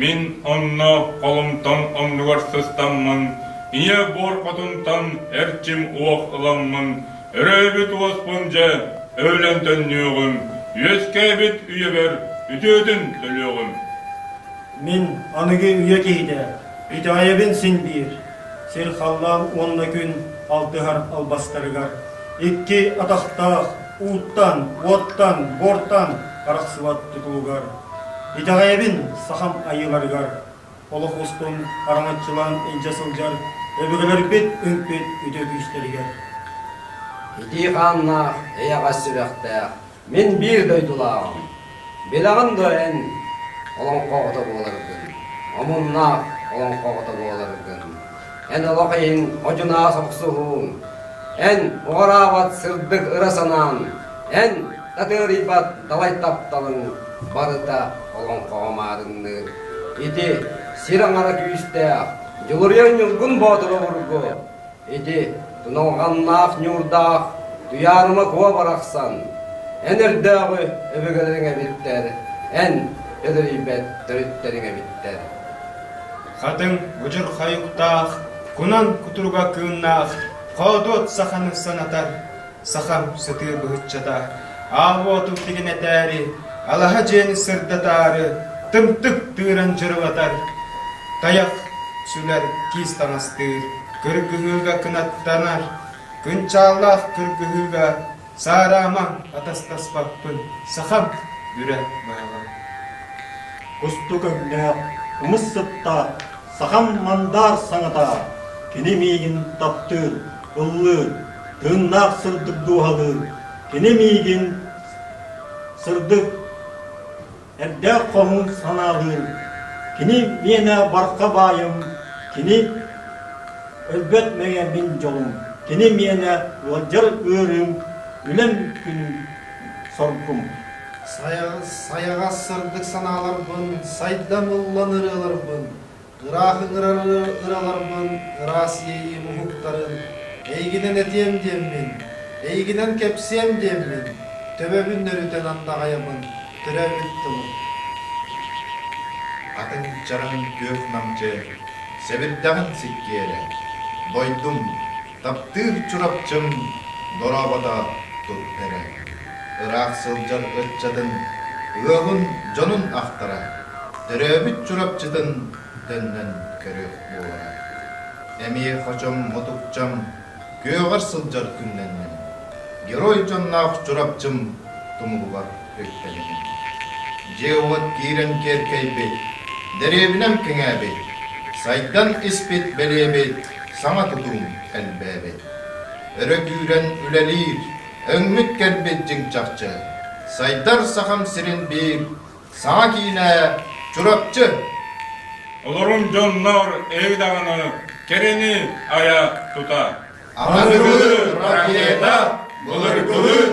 Мин онно холумтан оннугар сыстаммын, ийэ буор хотунтан эрчим уох ыламмын, өрөөбүт уоспун дьэ өлөн төннүөҕүм, үөскээбит үйэбэр үтүөтүн төлүөҕүм. Мин аныгы үйэ киһитэ, итэҕэйэбин син биир, сир-халлаан уонна күн алтыһар албастарыгар, икки атахтаах ууттан, уоттан, буортан арахсыбат тутулугар. Итэҕэйэбин сахам айыыларыгар, олох устун араҥаччылаан илдьэ сылдьар өбүгэлэрбит үҥпүт үтүө күүстэригэр. Итии хааннаах, эйэҕэс сүрэхтээх, мин биир дойдулааҕым. Билэҕин дуо эн олоҥхо оҕото буоларгын, омуннаах олоҥхо оҕото буоларгын? Эн олох иһин одьунаас охсуһууҥ, эн уҕараабат сырдык ыра санааҥ, эн татыарыйбат далай тапталыҥ барыта олоҥхоҕо маарынныыр. Ити сир аҥара күүстээх, Дьулуруйар Ньургун Боотур обургу, ити туналҕаннаах ньуурдаах Туйаарыма Куо барахсан, эн өрдөөҕү өбүгэлэриҥ эбиттэр, эн өлөрүйбэт төрүттэриҥ эбиттэр. Хатыҥ удьурхай уктаах, кунан кутуруга кыыннаах, хоодуот саханы санатар, сахам сытыы быһыччата, аал уоту тигинэтээри, алаһа дьиэни сырдатаары, тымтык тыыран дьырылатар, тайах сүлэр киис таҥастыыр, кыргыһыыга кынаттанар, кынчааллаах кыргыһыыга саараама атастаспаппын, сахам бүрэ баһаҕа. Кустук өҥнөөх, кымыс сыттаах, сахам мандаар саҥата, кини миигин таптыыр, ыллыыр, тыыннаах сырдык дууһалыыр, кини миигин сырдык эрдээх хоһуун санаалыыр, кини миэнэ барха баайым, кини өлбөт мэҥэ мин дьолум, кини миэнэ ыалдьар ыарыым, үлэм күнүм соргум. Сайаҕас сырдык санааларбын, сайдам ыллан ырыаларбын, ыраах ыҥырар ыраларбын, ыраас иэйиим уһуктарын, эйигинэн этиэм диэммин, эйигинэн кэпсиэм диэммин, төбөбүн нөрүтэн андаҕайабын, төрөөбүт тылым. Атын чараҥ күөх намчы, сэбирдэҕин сиккиэрэ, дойдум, Таптыыр Чурапчым дорообото тут эрэ, ыраах сылдьар ыччатын, ыалын, дьонун ахтара, төрөөбүт Чурапчытын төннөн көрүөх буолара. Эмиэ хочом мутукчам күөҕэр сылдьар күннэнним, герой дьонноох Чурапчым тумулугар үктэнним. Дьиэ-уот киирэн киэркэйбит, дэриэбинэм кэҥээбит, сайдан испит бэлиэбит саҥа тутуум элбээбит. Өрө күүрэн үлэлиир, өҥмүт кэлбит дьиҥ чахчы. Сайдар Сахам сирин биир саҥа киинэ Чурапчы! Олорун дьоннор эһиги даҕаны кэрэни айа тута. Аныгылыы ракета былыргылыы.